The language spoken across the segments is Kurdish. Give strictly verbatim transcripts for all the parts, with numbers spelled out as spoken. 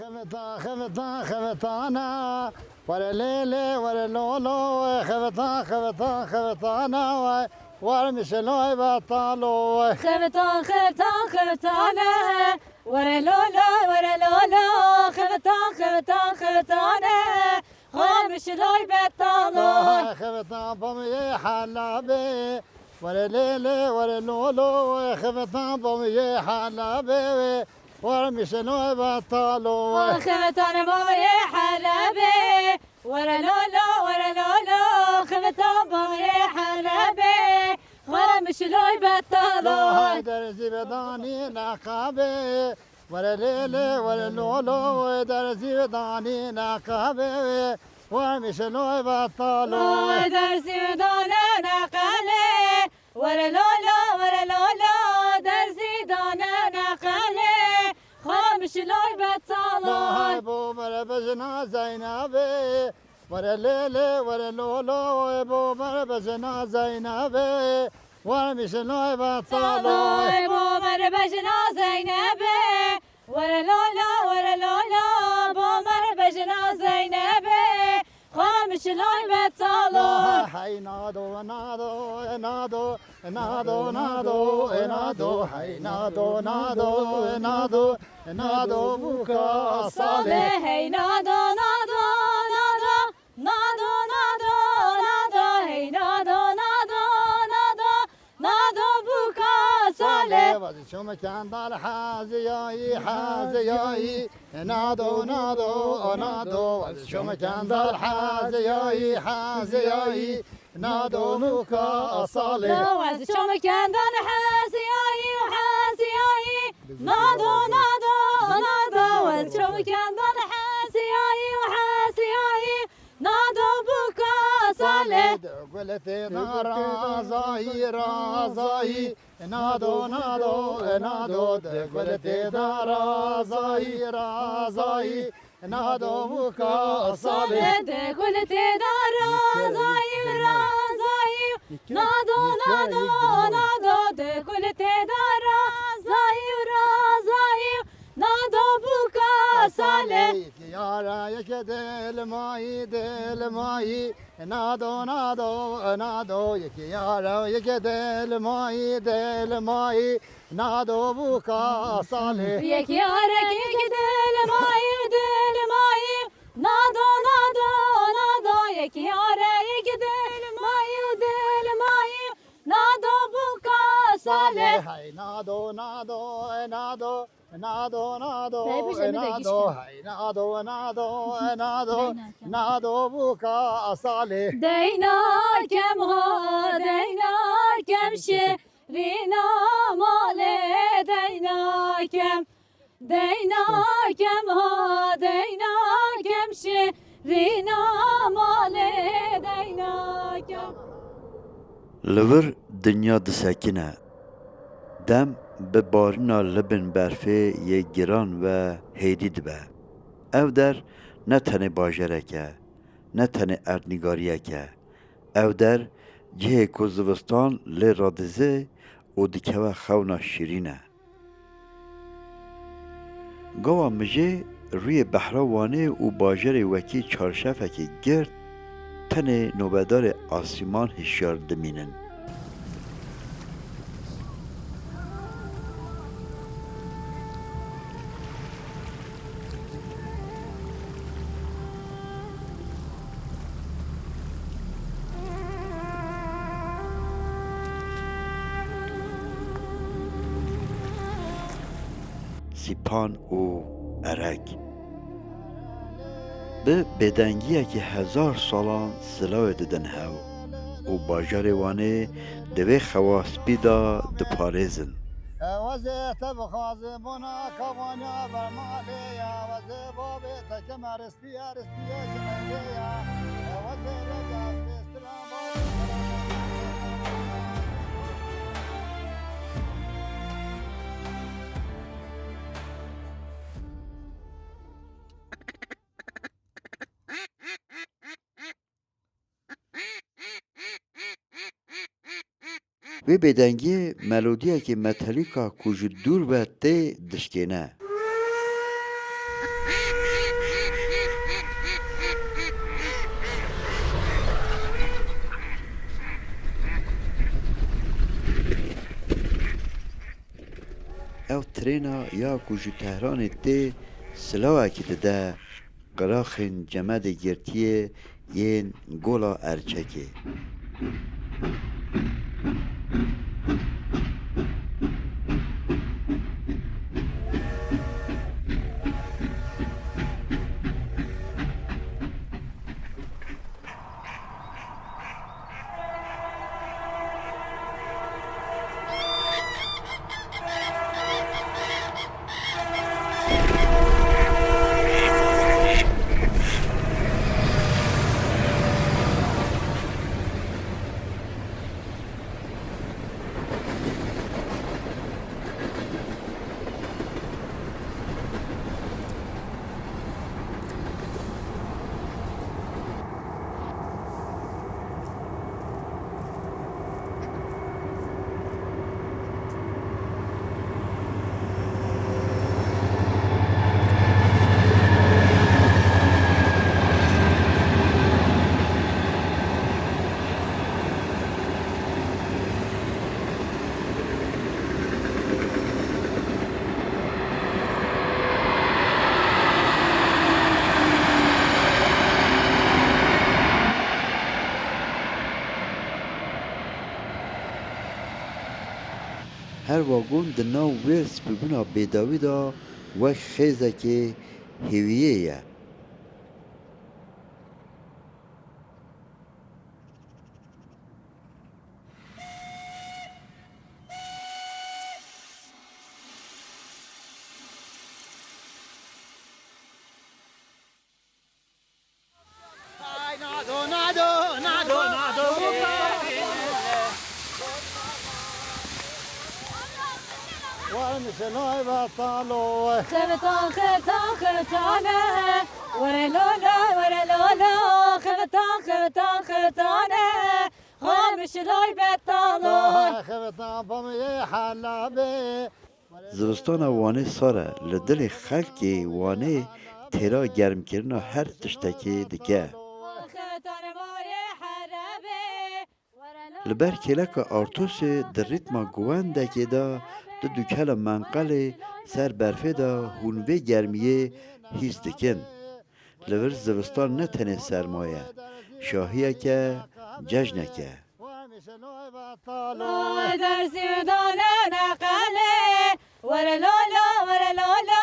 Xevitan, xevitan, xevitana, were lê lê, were lo lo, xevitan, xevitan, xevitana, were mişeloy betalo. Xevitan, xevitan, xevitane, were lo lo, were lo lo, xevitan, xevitan, xevitane, were mişeloy betalo. Xevitan, pamiyê halabe, were lê lê, were lo lo, xevitan, pamiyê halabe, were mişeloy betalo. Xevitan, pamiyê halabe, were lo lo, were lo lo, xevitan, pamiyê halabe, were mişeloy betalo. Derzî bedanî neqabe, were lê lê, were lo lo, derzî bedanî neqabe, were mişeloy betalo. Derzî dane neqale, were lo lo, were lo lo, derzî dane neqale, xwe mişeloy betalo. Hay bo mere bejna Zeynebe, were lê lê, were lo lo, bo mere bejna Zeynebe, were mişeloy betalo. Ay bo mere bejna Zeynebe, were lo lo, were lo lo, bo mere bejna Zeynebe, xwe mişeloy betalo. Hey nado, nado, nado, nado, nado, nado, hey nado, nado, nado, nado buka Salê. Hey nado, nado, nado, nado, nado, nado, hey nado, nado, nado, nado buka Salê. Vazî çomekendal haziyayî, haziyayî, nado, nado, nado, vazî çomekendal haziyayî, haziyayî, nado buka Salê. Wez çomekendal haziyayî û haziyayî, nado, nado, nado, wez çomekendal haziyayî û haziyayî, nado buka Salê. De gulê tê da razayî, razayî, nado, nado, nado, de gulê tê da razayî, razayî, nado buka Salê. De gulê tê da razayî, razayî, nado, nado, nado, de gulê tê da razayî, razayî, nado buka Salê. Yara yeke dilmayî, dilmayî, nado, nado, nado, yeke yara yeke dilmayî, dilmayî, nado buka Salê. Yek yara yeke dilmayî, dilmayî, nado, nado, nado, yek yara yeke dilmayî, dilmayî, nado buka Salê. Hey nado, nado, nado, nado, nado, Hey, pişt, e, bir de nado, gişkin. Hey nado, nado, e, nado, Deyna kem. Nado buka Salê. Deyna kem ha, deyna kem şirîna malê, deyna kem. Deyna kem ha, deyna kem şirîna malê, deyna kem. Li vir dinya disekine. Dem bi barîna libên berfê yê giran ve hêdî dibe. Ev der ne tenê bajarek e, ne tenê erdnîgariyek e. Ev der cihê ku zivistan lê radize û dikeve xewna şîrîn e. Gava mijê rûyê behra Wanê û bajarê wekî çarşefekê gird tenê nobedarê asîman hişyar dimînin. Sîpan û erek. Bi bêdengiyekî hezar salan silawê didin hew û bajarê Wanê di vê xewa spî de diparêzin. Wezê te bixwaze bona kavanya bermalê ya, wezê babê te kemer spî ya, spî ya ji erdê ya. Wezê rega spêstir a babê. Wê bêdengiyê melodiyekê metalîka ku ji dûr ve tê dişkêne. Ew trêna ya ku ji Tehranê tê, silawekî dide qiraxên cemedê girtiyê yên Gola Erçekê. Her wagon di nav wê spîbûna bêdawî de wek xêzekê hêwiyê ye. Xivitan, xivitan, xivitane. Were lolo, were lolo. Xivitan, xivitan, xivitane. Xwe mişiloy betalo. Xivitan pamiyê Helebê. Zivistana Wanê sar e. Li dilê xelkê Wanê têra germkirina her tiştekê dike. Li ber kêleka Artosê di rîtma guwendekê de du dûkela menqelê ser berfê de hûn vê germiyê hîs dikin. Li vir zivistan ne tenê serma ye, şahiyek e, cejnek e. Derzî dane neqelê, were lolo, were lolo,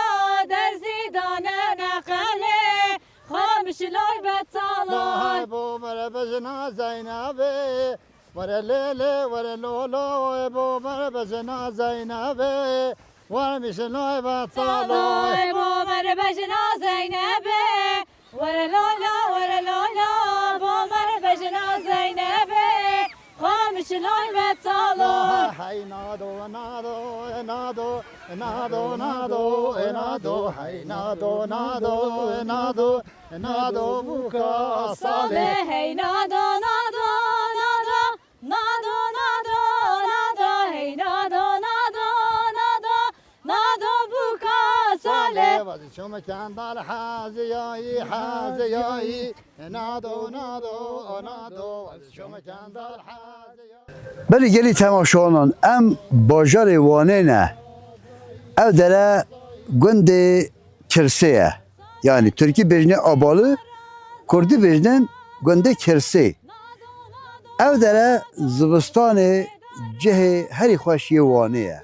derzî dane neqelê, xwe mişiloy betalo. Hay bo mere bejna Zeynebê, were lê lê, were lolo, bo mere bejna Zeynebê, were mişiloy betalo. Hay bo mere bejna Zeynebê, were lolo, were lolo, bo mere bejna Zeynebê, xwe mişiloy betalo. Hey nado, nado, nado, nado, nado, nado, hey nado, nado, nado, nado, buka salê. Hey nado, nado, nado, nado, nado, nado, hey nado, nado, nado, nado, buka salê. Vazî çomekendar haziyayî, haziyayî. Nado, nado, nado, vazî çomekendar haziyayî. Belê gelî temaşewanan, em bajarê Wanê ne. Ev dere gundê Kirsê ye. Yanî tirkî bêjinê Abalı, kurdî bêjinin gundê Kirsê. Ev dere zivistanê cihê herî xweş yê Wanê ye.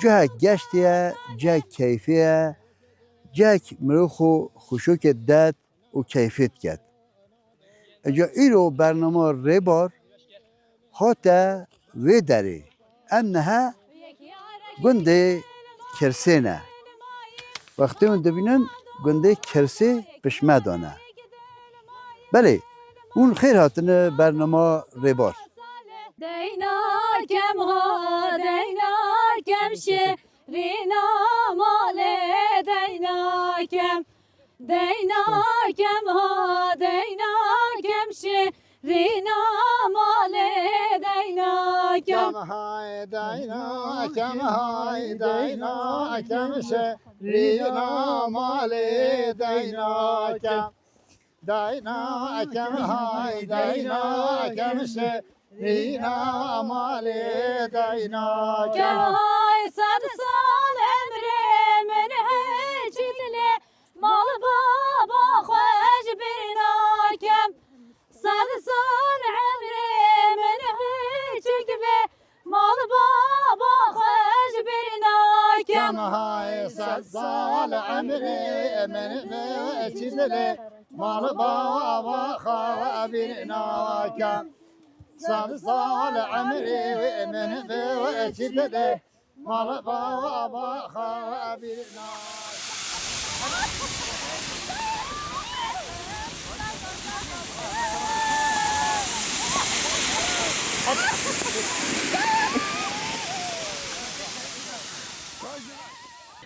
Cihek geştê ye, cihek keyfê ye, cihek mirov xwe xweşokê didet û keyfê diket. Eca îro bernama Rêbar hate wê derê. Em niha gundê Kirsê ne. Wextê hûn dibînin gundê Kirsê pişme dane. Belê, hûn xêr hatine bernama Rêbar. Deyna kem ha, deyna kem şirîna malê, deyna kem. Deyna kem ha, deyna kem şi, Rîna malê deyna kem. Kem hay deyna kem, hay deyna kem, şe rîna malê deyna kem. Deyna kem, hay deyna kem, şe rîna malê deyna kem. Hay sed sal emrê min hiç dilê mal baba xwe ji bîr nakem. Sed sal emrê min hiçik be, mal baba xwe ji bîr nakem. Kem hay sed sal emrê min hiç dilê mal baba xwe bîr nakem. Sed sal emrê min hiç dilê mal baba xwe bîr nakem.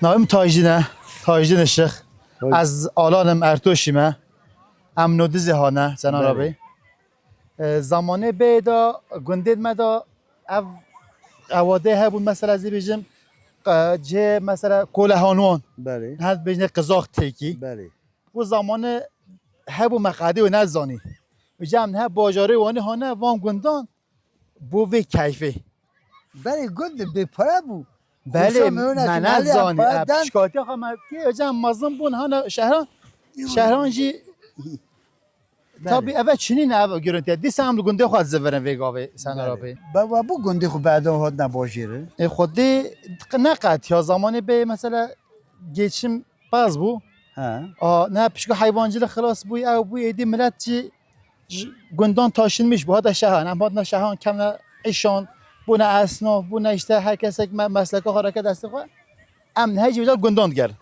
Navê min Tajîn e. Tajîn Işık. Hoş. Ez Alan im, Ertoşî me. Em Nodizê hane, Sena Belê. Rabî. E, zamanê bê de gundên me de ev ewadê hebûn, mesela ez ê bêjim, e, cihê mesela Kolehanwan. Belê. Her bêjne Qizaq Têkî. Belê. Bu zamanê hebû me qedê wê nezanî. Îca em niha bajarê Wanê hane van gundan bo vê keyfê. Belê gund bê pere bû. Belê, Xweşa me wina me ki maliyan nezanî. Pere E, den. Pişkatiya xwe me kê, îca em mezin bûn hane şehran. Şehran jî Belê. Tabî eve çinî ne, eve görüntüye. Dîsa em li gundê xwe zivirin vê gavê Sena Rabî. Be, we bû gundê xwe be edan hatine bajêrin? Ê Xwedê ne qet ya zamanê bê mesela geçim pez bû. He. A, ne pişka heywancılık xilas bû, ew bû êdî millet jî ji gundan taşınmış bû. Hata şehan, em hatine şehan kemne işan, bûne esnaf, bûne işte her kesek me, mesleka xwe reke destê xwe. Em niha jî gundan digerin.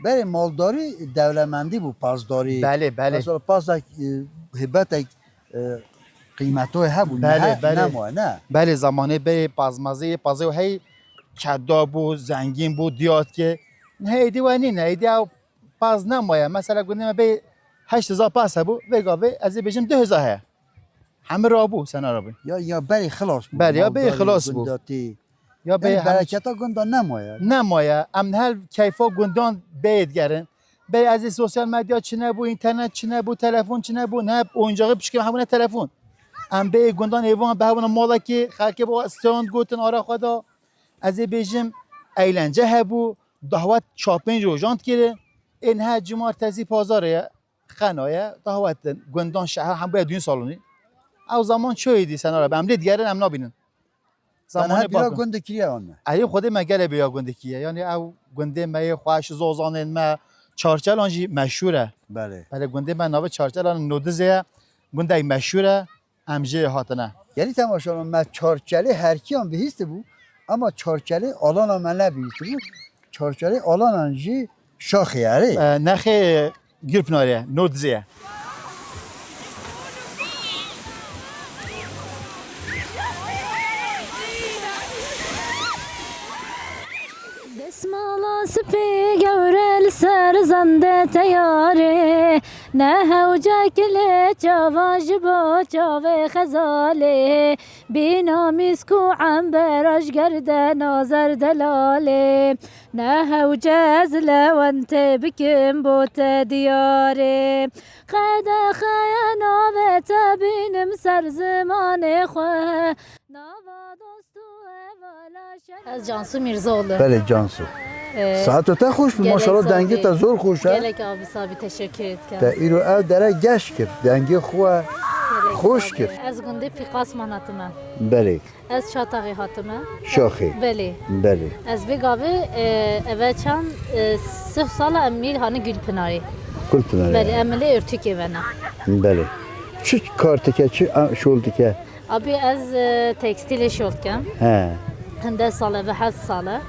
Belê maldarî dewlemendî bû, pazdarî. Belê, belê. Mesela pazek, e, hibetek, e, qîmetoyê hebû, Belê, niha belê. Nemaye, ne? Belê, zamanê bê pazmazê, pazê hey keda bû, zengîn bû, diyat ke. Niha êdî we nîne, êdî ew paz nemaye. Mesela gundê me bê heşt hezar paz hebû, vê gavê ez ê bêjim du hezar heye. Hemî rabû, Sena Rabî. Ya, ya berê xilas bû. Belê, ya berê maldarî, xilas bû. Gundatî. Ya bê Yanî hemî bereketa gunda nemaye. Nemaye. Em hel keyfa gundan bê digerin. Bê ez ê sosyal medya çine bû, înternet çine bû, telefon çine bû, ne oyuncağı pişkê hebûne telefon. Em bê gundan êvan behevûne malekê, xelkê bo stand gotin ara xwe da. Ez ê bêjim eğlence hebû, dahwet çapên rojan dikirin. Ên he cumartesî pazarê ye. Qenoye, dawet din, gundan şehra hemûya düğün salonî. Ew zaman çoyê dî Sena Rabî, em lê digerin, em nabînin. Zamanê bira gundê kiriye an me. Eyê Xwedê me gelê bêya gundê kiriye. Yanî ew gundê me yê xweş, zozanên me, Çarçelan jî meşhûr e. Belê. Belê gundê me navê Çarçelan Nodizê ye. Gundek meşhûr e. Em jê hatine. Gelî temaşalan me Çarçelê herkiyan bihîstibû, ama Çarçelê Alana me nebihîstibû. Çarçelê Alanan jî şaxê ye rê. E, nexê Gülpınarê, Nodizê ye. Desmala spî gewre li ser zande teyarê. Ne hewce kilê çava ji bo çavê xezalê, bîna mîsk û embera ji gerdena zer delalê. Ne hewce ez lewentê bikim bo te diyarê. Qedexeye navê te bînim ser zimanê xwe. Nava dost û hevala şer. Ez Cansu Mîrzoğlu. Belê Cansu. Ee, Saeto te xweş bi, gelek maşallah, sağ dengê te ol. Zor xweş e. Gelek abi, sabî teşekkür etken. Te îro ev dere geş kir, dengê xwe Gelek xweş sağ ol. Kir. Ez gundê Pîqasman hatime. Belê. Ez Çataxê hatime. Şaxê. Belê. Belê. Ez vê gavê, e, eve çan, e, sih sala em mîl hani Gülpınarê. Gülpınarê. Belê, em li Örtükê vena. Belê. Çi kar dike, çi, a, şol dike? Abi ez, e, tekstîlê şol dikim. He. Hinde sal e ve heft sal e.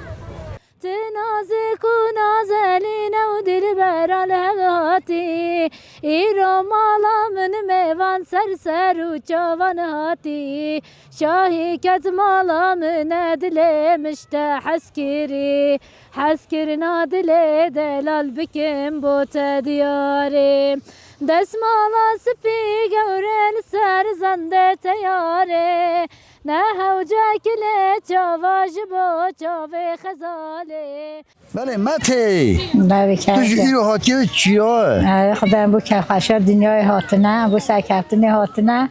Ti nazik û nazelîn ew dilbera li hev hatî. Îro mala min mêvan ser ser û çavan hatî. Şahî ket mala min e dilê min ji te hez kirî. Hezkirina dilê delal bikim bo te diyarê. Desmala spî gewre li ser zende teyarê, ne hewce kilê çava ji bo çavê xezalê. Belê, Metê. Belê, tu ji keyfê. Îro hatiye çiya? Ey, Xwedê em bo keyfxweşiya dinyayê hatine, em bo serkeftinê hatine.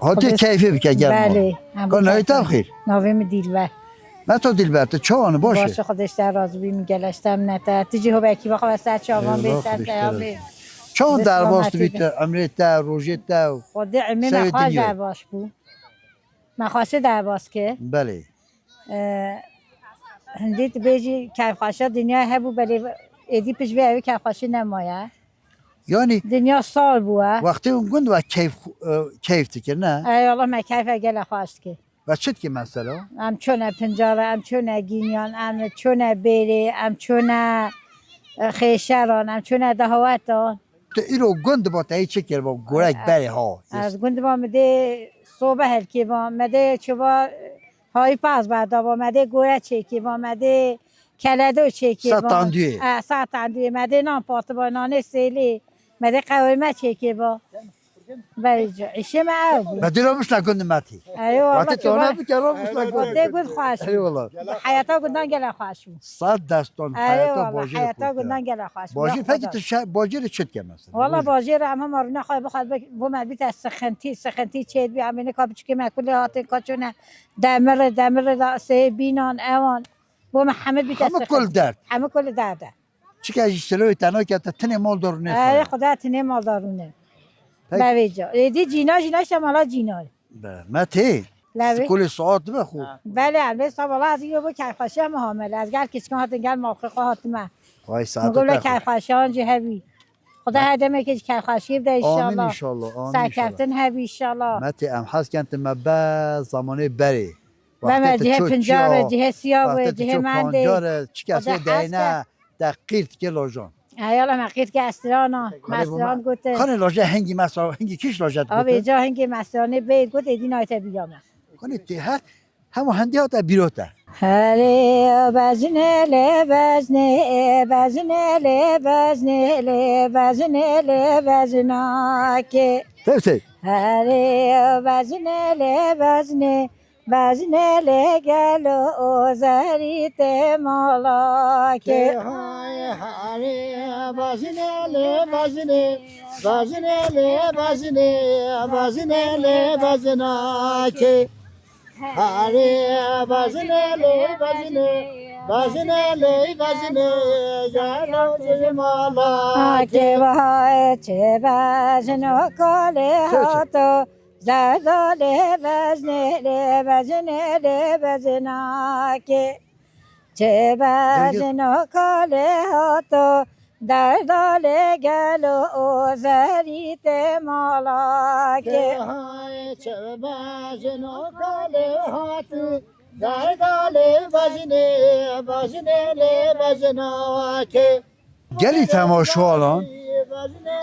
Hatiye Xwedê keyfê bike, gel Belê, mal. Em bo Ka navê te keyfê. Bixêr? Navê min Dîlber. Meto Dîlber, tu çawan, baş e? Baş e, Xwedê ji te razî bî, min geleşte min nete. Tu jî ho bekî xwe ser çavan bê, Eyvallah, ser Xwedê teya bê. Çawan Dê derbas selametî dibî bê. Tu, emrê te, rojê te û Xwedê emrê me serê xweş dinyayê. Derbas bû. Me xweşê derbas kir. Belê. E, hindî tu bêjî keyfxweşiya dinyayê hebû, belê êdî pişt vê ew keyfxweşî nemaye. Yanî Dinya sar bûye. Wextê hûn gund ve keyf, e, keyf dikir, ne? Ey Allah, me keyfe gele xweş dikir. Ve çi dikir mesela? Em çûne Pincarê, em çûne Gînyan, em çûne Bêrê, em çûne, e, Xêşeran, em çûne Dahawetan. Tu îro gund ba te hî çi kir, ba gorek berê ha? Ez gund ba, me dê sobe helkê ba, me dê çiva, e, hayî paz berda ba, me dê gore çêkê ba, me dê keledo çêkê ba. Sa tanduyê. E, sa tanduyê, me dê nan patiba, nanê sêlê, me dê qewême çêkê ba. Belê, îşê me ew bû. Me dê ra mişna gund Metê. Eyvallah, Wextê tu tona bike ra mişna gund. Dê gund xweş bû. Eyvallah. Heyata gundan gele xweş bû. Sed destan heyata bajêrê xweş bû. Eyvallah, heyata gundan gele xweş bû. Bajêr, peki tu şe-, bajêrê çi dike mesela? Valla bajêr em hema rûna xwe bixwe bo me bîte sixintî, sixintî çêdibî, em ê nika biçûkê me kulê hatin ka çûne Demirê, Demirê da sê bînan ewan. Bo me hemî bîte sixintî. Hemî kul derd. Hemî kul derd e. Çike ji şiroyê te nakete, tinê mal darûnê xwe. Ey, Xuda tinê mal darûnê. Peki. Bevêca. Êdî cîna, jîna işte mala cîna. Be, me tê. Levê. Skolê saet dibe xwe. Belê, em lê sabala ez îro bo keyfxweşiya me hamele. Ez gel keçikan hatin, gel malxê xwe hatime. Vay, saet. Min got te xwe. Keyfxweşiyan jî hebî. Xuda her demekê ji keyfxweşiyê bide inşallah. Amin inşallah, amin inşallah. Serkeftin hebî inşallah. Me tê, em hez ken tu me be zamanê berê. Be me cihê pincarê, cihê siya wê, cihê mendê. Wextê tu çû pancar e, çi kesê deyne. Te qîrt ke lojan. Eyala me qîrt ke estrana, me estran gote. Kanê loje hingî mesela, hingî kîş loje gote? Abi ca hingî me estranê bê got êdî nayte bîra me. Kanê tê her, hema hindî hate bîro te. Herê bejne lê bejne, bejne lê bejne, lê bejne lê bejnake. Tevsê. Herê bejne lê bejne, Bejne lê gelo ozerî tê malakê. Tê hay harê bejne lê bejne, bejne lê bejne, bejne lê bejnakê. Harê bejne lê bejne, bejne lê bejne, gelo tê malakê. Akê vay çê bejno kalê hato. Zerda lê bejnê, lê bejnê, lê bejnakê. Çê bejno kalê hato, derda lê gelo ozerî tê malakê. Hay çê bejno kalê hatî, derda lê bejnê, bejnê lê bejnakê. Gelî temaşevanan,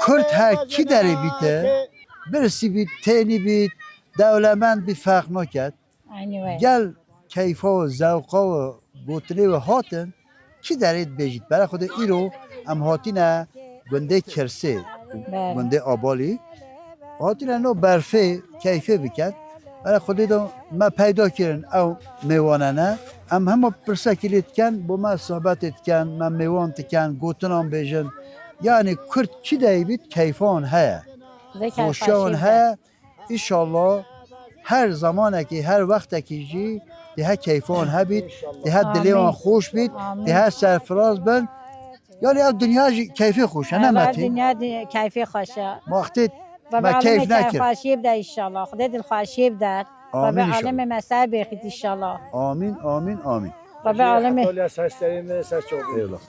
Kurd her kî derê bîte, birsî bît, tenî bît, dewlemend bît, ferq naket. Anyway. Gel keyfa û zewqa û gotinê wê hatin, kî derê dibêjît. Bere Xwedê îro em hatine gundê Kirsê, Ber. Gundê Abalî. Hatine no berfê, keyfê biket. Bere Xwedê de me peyda kirin ew mêwane ne. Em hema pirsekî lê diken, bo me sohbetê diken, me mêwan diken, gotinan bêjin. Yanî Kurd çi dey bît, keyfan heye. Xoşiyan heye. Înşallah her zamanekî, her wextekî jî dê he keyfan hebît, dê he dilê wan xweş bît, dê he serfiraz bin. Yanî ev dinya jî keyfê xweş e, ne Metî? Dinya di-, keyfê xweş e. Wextê me keyf nekir. Xweşiyê bide înşallah. Xwedê dilxweşiyê bide. Amîn înşallah. Rabbi alemê me ser bêxît înşallah. Amîn, amîn, amîn. Rabbi alemê. Atölye saçlarımı saç oldu. Eyvallah.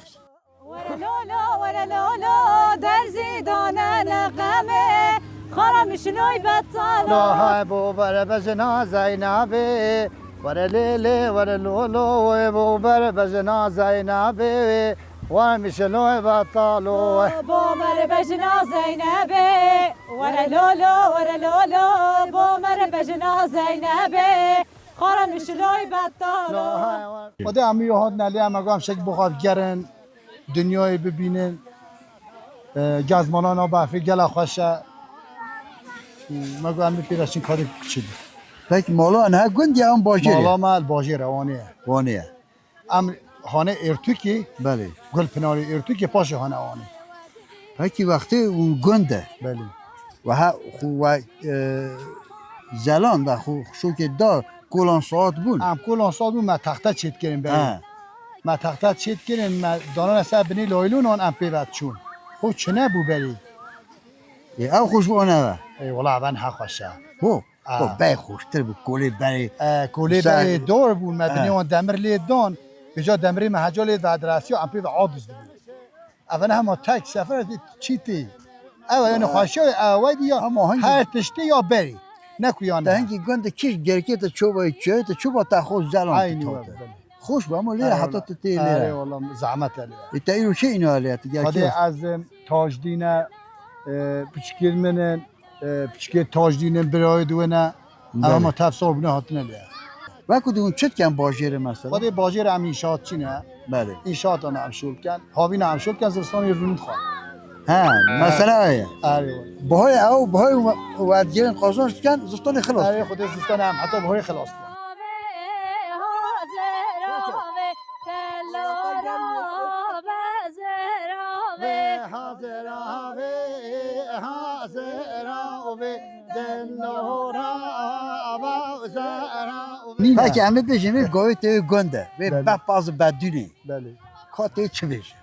Were lolo, were lolo, derzî dane neqemê, xara mişinoy betalo. Lo hay bo bere bejina Zeynabê, were lê lê, were lolo, bo bere bejina Zeynabê, were mişinoy betalo. Bo mere bejina Zeynabê, were lolo, were lolo, bo mere bejina Zeynabê, xara mişinoy betalo. Xwedê em yo hat nelê em agam şek bixwe gerin. Dinyayê bibînin. E, gez mala na befê gela xweş e. Me got em bi pêre çin karê kiçî bî. Peki mala ne gund ya em bajêr Mala ya? me li bajêr e, Wanê ye. Wanê ye. Em hane Êrtûkî, Belê. Gulpinarê Êrtûkî paşê hane Wanê. Peki wextê û gund e. Belê. Ve ha xu ve e, zelan ve xu şokê da kolan saat bûn. Em kolan saat bûn me texte çêt kirin beyê. He. Me texte çêt kirin me danane ser binê laylonan em pê ve çûn. Xu çine bû berê. Ê ew xweş bû ona ve. Ê wala ben ha xweş e. Bo. Aa. Bo bey xweştir bû kolê berê. E, kolê Sen- berê dor bûn me He. binê wan demir lê dan. Pêca demirê me heca lê vedirasiya em pê ve adiz dibû. Ev ne hema tek sefer çî tê. Ev yani xweşiya ew diya Ama hangi- her tiştê ya berê. Ne ku yani. Te hingî gund kî gerekê te çoba çi te çoba te xo zelan Aynı te var. Xoş be ama lê Eyvallah. Heta tu tê lê. Eyvallah, zahmet e lê. E te îro şey ino lê tu Hadi gerekê. Ez em Tajdîne, e, piçkêr min in, e, piçkê Tajdînin birayê di wê ne. Belê. Ama tev sor bûne hatine lê. Wekî dibûn çi dikin bajêrê mesela? Xwedê bajêr em înşaatçî ne. Belê. Înşaatan em şol dikin. Havîna em şol dikin zivistanê rûnî dixwin. He, mesela ye. Erê. Bihayê ew, bihayê we-, werdigerin qazanç dikin, zivistanê xilas. Erê, xwedê zivistanê em heta bihayê xilas dikin. Peki em ê bêjin vê gavê te wê gund e. Vê Belê. Bepaz û bedûnê. Belê. Ka tê çi bêje?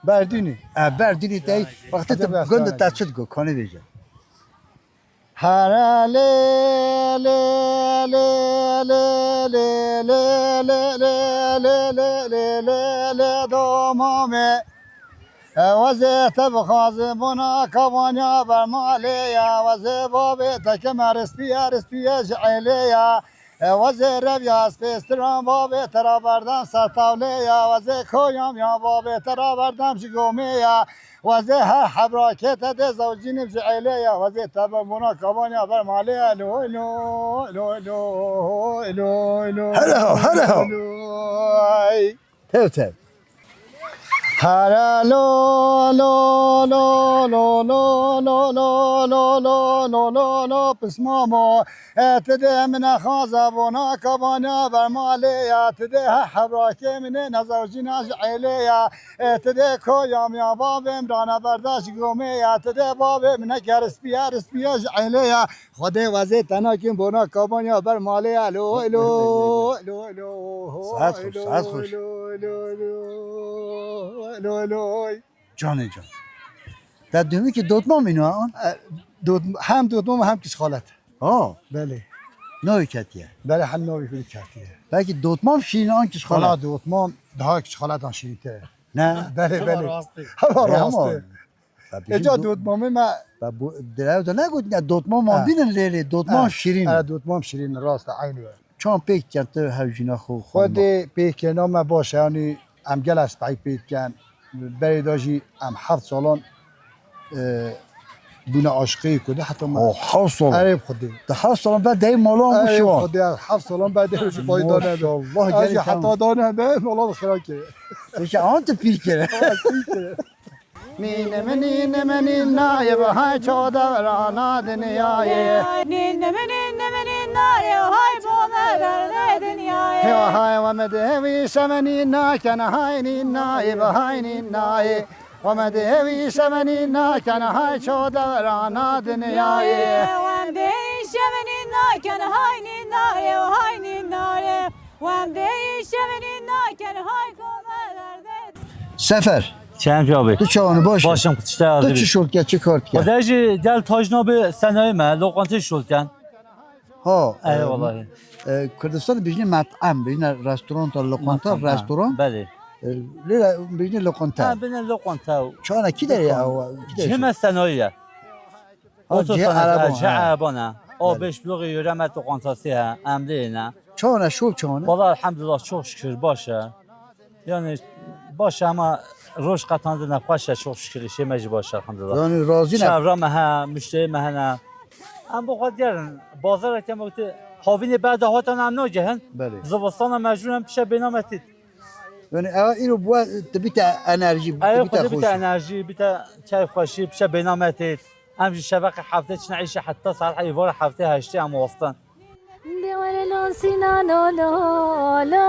Berdûnê. E, berdûnê te wextê Hadi tu berdûnê. Gund e te çi digo? Kanê bêje. Here lê lê lê lê lê lê lê lê lê lê lê lê lê lê lê lê domamê. Wezê te bixwazim bona kavanya bermalê ya. Wezê babê te kemer rispiye rispiye ji êlê ya. Wezê reviya spêstiran babê te ra berdem ser tawlê ya. Wezê koyam ya babê te ra berdem ji gomê ya. Wezê her hebrakê te dê zewcînim ji êlê ya. Wezê te bibûna kavanya bermalê ya. Loy, loy, loy, loy, loy, loy, loy, loy, Hele ho, hele ho. loy. Tev tev. Here lo, lo, lo, lo, pismamo. E, ti dê min e xaza bona kavanya bermalê ya. Ti dê he hebrakê min ê nezewcîna ji êlê ya. E, ti dê koyam ya bavê min rane berda ji gomê ya. Ti dê bavê min e ke rispiye, rispiye ji êlê ya. Xwedê wezê te nakin bona kavanya bermalê ya. Lo, lo, lo, lo, Saet xweş, saet xweş. Lo, lo, lo, lo, lo. Canê can. Te dûmî ki dotmam îno an? E, dot-, hem dotmam hem kişxalet. Ha. Belê. Navê ketiye. Belê hem navê kul ketiye. Belkî dotmam şîrin an kişxalet. Wala dotmam daha kişxaletan şîrîntir e. Ne? Belê, belê. Hema rastî. Hema Hema. rastî. Ba Ê, bizim ca do-, dotmamê me. Ba bu, direw de ne gotine, dotmam Ha. Bînin lê lê, dotmam Ha. şîrin. Ha, dotmam şîrin, rast e, eynî we. Çan pêk dikin tu hewcîna xwe, xwe Xwedê pêkirina me baş e, yanî em gelek spehî pê dikin. Berê de jî em heft salan, e, bûne aşiqê ku de heta me. Oh, heft salan. Erê bi Xwedê. Di heft salan ber deyê malan Erê bi bişiwa. Xwedê, heft salan ber deyê jî payda nebe. Maşallah, Erê jî gerek heta em. Da nebe, mala bi xira kire. Peki, an tu pîr kire. Ama pîr kire. Nîne min, nîne min, nînayê bi hay ço devrana dinyayê. Nîne min, nîne min, nînayê hay ço derdê dinyayê. He hay we me de wî şeme nîna ken hay nînayê bi hay nînayê. We me de wî şeme nîna ken hay ço devrana dinyayê. We me de şeme nîna ken hay nînayê, hay nînayê. We me de şeme nîna ken hay ço derdê. Sefer. Çemcî abi. Tu çawanî baş e? Başım, tu çi te Tu hazır? Çi şol ke, çi kar ke? Xwedê jî gel tajna bi senayê me, loqantê şol ken. Ha, Ey e, vallahi. e, Kurdistan bijne met'em, bijne restoranta, loqanta, Met'em, ha, restoran. Belê. E, lê bijne loqanta. Ha, bijne loqanta. Çana kî derê ya, kî derê? Cihê me senayî ye. Ha, Oto cihê sana Ereban, cihê ha. Ereban ha. O Belê. Beş bloğu yürüme loqantası ha, emleyine. Çana şol çana? Vallahi elhamdülillah çok şükür baş e. Yani baş e ama roj qetandine xweş e, çok şükür, işê me jî baş e, elhamdülillah. Yani razî ne? Çevra me he, müşteri me hene. Em bu kadar diyelim, bazar ekem vakti havine berde hatan em nagehin. Belê. Zivistana mecbur em pişe bêname tît. Yani ev îro bu, tu bîte enerjî, tu Ev bîte xwe bîte xweşî. Enerjî, bîte keyfxweşî, piçe bêna me têt. Em ji şeveqê heftê çine îşe heta saet êvara heftê heştê em wextan. De were lo Sînano lo, lo,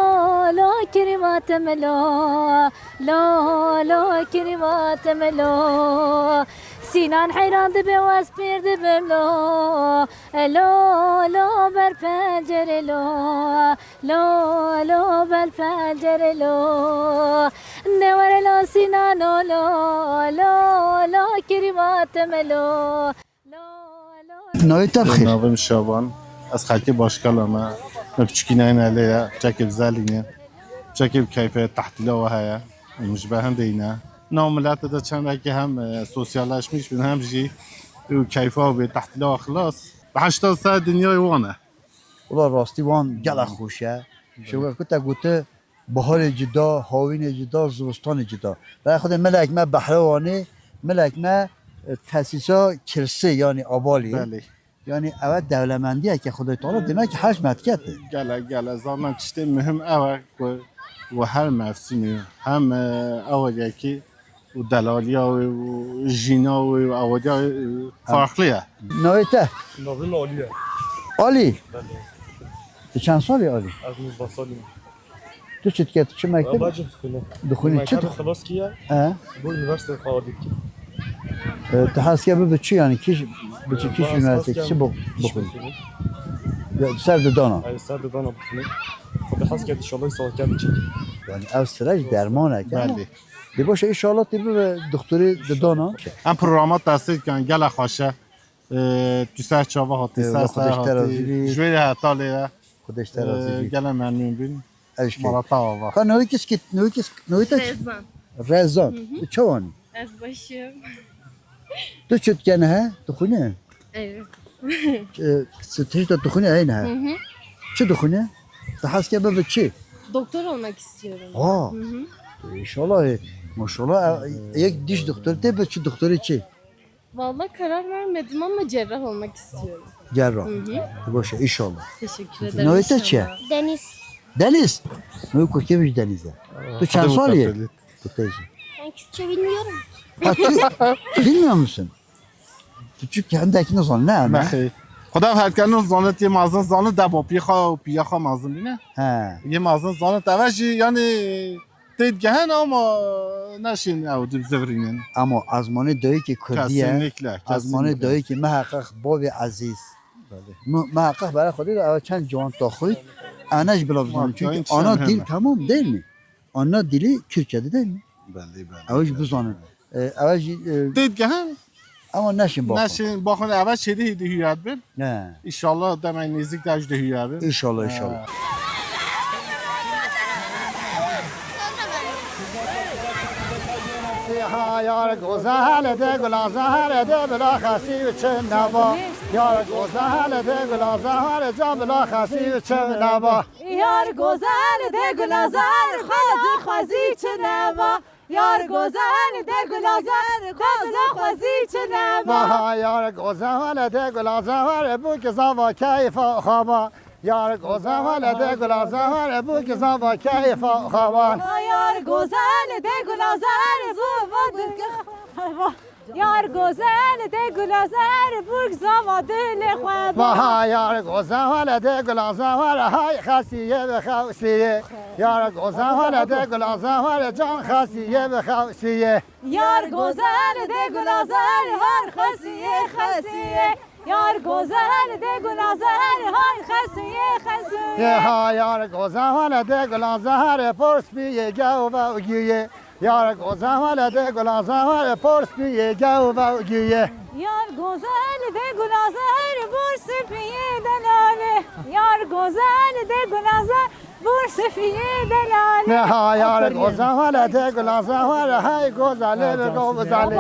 lo, kirîma te me lo, lo, lo, kirîma te me lo. Sînan heyran dibe, wez pêr dibim lo, lo, lo, ber pencerê lo, lo, lo, ber pencerê lo. De were lo Sînano lo, lo, lo, kirîma te me lo. Navê te bi xêr? Navê min Şaban. Ez xelkê Başkala me. Me piçikî neyne lê ye. Çekê bi zelî ne. Çekê bi keyfê tehtîla we heye. Min ji ber hindê îne. Nav milete de çendekî hem, e, sosyalleşmiş bin hem jî û keyfa bê tehtîla we xilas. Bi heşta ser dinyayê wan e. Wela rastî wan gelek xweş e. Şewe ku te gote Baharê cuda, hawînê cuda, zivistanê cuda. Belê Xwedê milek me Behrewanê, milek me, e, tesîsa Kirsê, yanî Abaliyê. Belê. Yanî ew e dewlemendiyeke Xwedê Teala dêna ki hej me dikete. Gele, gele, zaten tiştê muhim ew e ku we her mevsimê hem, e, ew yekî û delaliya wê û jîna wê û ewadiya wê, e, farqlı ye. Navê te? Navê min Alî ye. Alî? Belê. Tu çend salî Alî? Ez nozde salî me. Tu çi dike? Tu çi mekteb? Bacim dixwîne. Dixwînî, çi Mektebê dixwînî? Xilas kiye. He? Bo üniversiteyê xwe dike. E, tu hez ke bibe çi yani? Kîş, bi çi, kîş üniversite, kîş bo-, bixwînî? Ya, ser didana. Ay, ser didana bixwînî. Xwedê hez ke inşallah salke biçî. Yani ev süreç dermanek ama. Belê. De baş e, inşallah te bibe doktorê didana. Em programa tesîr dikin, gelek xweş e. Ee, tu ser çava hatî, Ee, ser ser hatî. Ji wê re heta lê ye. Xwedê ji te razî bî. Gelek memnûn bîn. Ew ji kê? Mala te ava. Ka navê kî, navê kî, navê te çi? Rezan. Rezan. Hı hı. Tu çawan î? Ez baş im. Tu çi dikene he? Tu xwîne? Evet. Ee, tu tişta tu xwîne eyne he? Hı hı. Çi tu xwîne? Tu hez ke bibe çi? Doktor olmak istiyorum. Aa. Hı hı. İnşallah, e, maşallah, e, yek diş doktoru tê, bi çi doktoru çi? Vallahi karar vermedim ama cerrah olmak istiyorum. Cerrah. Hı hı. Baş e, inşallah. Teşekkür ederim. Navê te çi ye? Deniz. Deniz. Navê kurkê min jî Deniz e. Tu çend salî ye? Tu teyze. Ben Kürtçe bilmiyorum. Ha, tu bilmiyor musun? Tu Türkçe hindek nizan, ne? Nexê. Xweda her ke nizanit yê mezin zanit, de bapî xwe û pîya xwe mezin bîne. He. Yê mezin zanit, eve jî yani Têt gehen ama neşên ew di zivirînin. Ama ezmanê dayikê kurdî ye. Kesinlikle, kesinlikle. Ezmanê dayikê miheqeq bavê ezîz. Belê. Mi-, miheqeq bere xwedê de ew çend ciwan taxwît. Ene ji bila bizanin. Çünkü ana dil tamam değil mi? Ana dili Kürtçedi değil mi? Belê, belê. Ew jî bizanin. E, ew jî, e, Têt gehen? Ama neşin baxin. Neşin baxin, eve çêdihî di hüyet bin. He. İnşallah demey nêzik de ji di hüyet bin. İnşallah, inşallah. Ha. Ha, yar gozel de gula zahar de bila xasî û çin neba. Yar gozel de gula zahar ca bila xasî û çin neba. Yar gozel de gula zahar xwazî xwazî çin neba. Yar gozel de gula zahar, xwazî xwazî çi nema. Baha yar gozel de gula zahar, bûk zava keyfa xaba. Yar gozel de gula zahar, bûk zava keyfa xaba. Yar gozel de gula zahar, zava dike xaba. Yar gozel de gula zahar, bûk zava dilê xwe ba. Baha yar gozel de gula zahar, hay xesiye ve xesiye. Yar gozel de gula zahar, can xesiye ve xesiye. Yar gozel de gula zahar, har xesiye, xesiye. Yar gozel de gula zahar, har xesiye, xesiye. Ye ha yar gozel de gula zahar, pors piye gel ve giye. Yar gozel de gula zahar, pors piye gel ve giye. Yar gozel de gula zahar, pors piye delale. Yar gozel de gula zahar, pors piye delale. Ne ha yar gozel de gula zahar, hay gozale ve gozale.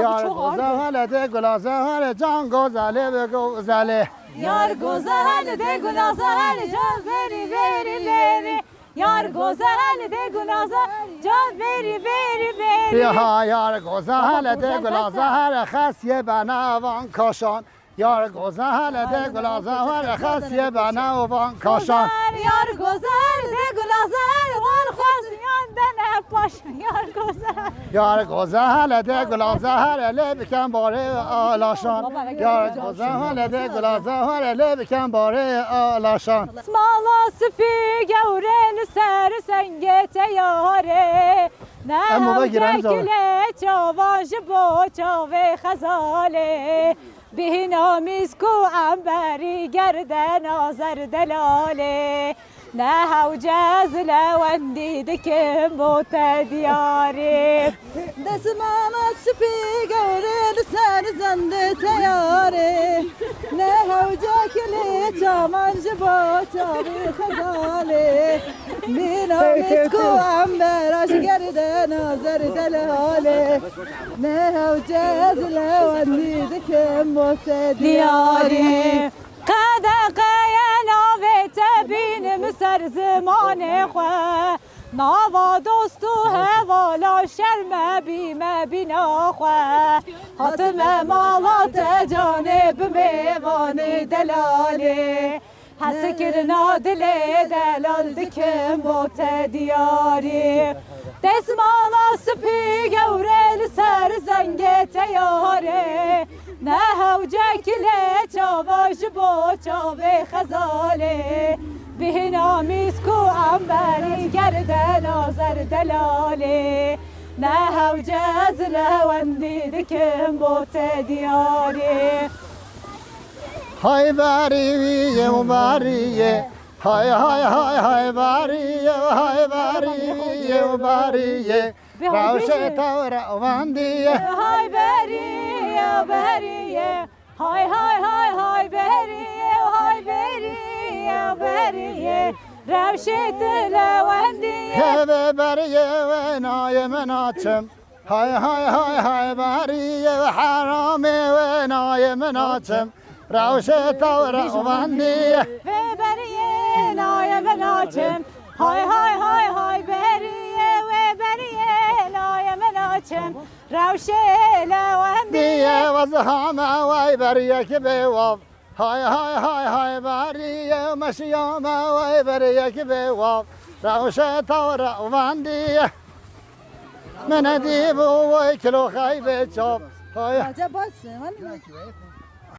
Yar gozel de gula zahar, can gozale ve gozale. Yar gozel de gula zahar, can veri veri veri. Yar gozel de gula zahar, can veri veri veri. Ya yar gozel de gula zahar, xesiye benavan kaşan. Yar gozel de gulaze were xesiye bene û van kaşan. Gozel, yar gozel de gulaze wan xwesiyan dene paş. Yar gozel. Yar gozel de gulaze here lê biken barê alaşan. Yar gozel de gulaze here lê biken barê alaşan. Mala spî gewre li ser sengê teyarê. Ne Em baba hewce giren zor. Kile çavan ji bo çavê xezalê. Bihîna mîsk û emberî gerdena zer delalê. Ne hewce ez lewendî dikim bo te diyarî. Desmala spî gewre li ser zendê teyarê. Ne hewce kilê çavan ji bo çavê xezalê. Bîna mîsk û embera ji gerdena zer delalê. Ne hewce ez lewendî dikim bo te diyarî. Qedeqeye navê te bînim ser zimanê xwe. Nava dost û hevala şerme bîme bîna xwe. Hatime mala te canê bi mêvanê delalê. Hesekirina dilê delal dikim bo te diyarî. Dezmala spî gewre li ser zengê teyarê. Ne hewce kilê çava ji bo çavê xezalê. Bihina mîsk û emberî gerdena zer delalê. Ne hewce ez lewendî dikim bo te diyarî. Hay berî wî yê û berî yê. Hay, hay, hay, hay, berî yê, hay, berî wî yê û berî yê. Rewşê te were û wendî yê. Hay berî yê, berî yê. Hay, hay, hay, hay, berî yê, hay berî yê, berî yê. Rewşê te lewendî yê. Hê vê berî yê wê nayê min açim. Hay, hay, hay, hay, berî yê heramê wê nayê min açim. Rewşê te were û wendî yê. Vê berî yê nayê min açim. Hay, hay, hay, hay, berî yê wê berî yê nayê min açim. Rewşê lewendî yê. Diyê wezihame wey beriyekî bê wav. Hay, hay, hay, hay, berî yê meşiyame wey beriyekî bê wav. Rewşê te were û wendî yê. Min dî bû wey kilo xeybê çav. Hay. Acaba sen, hani?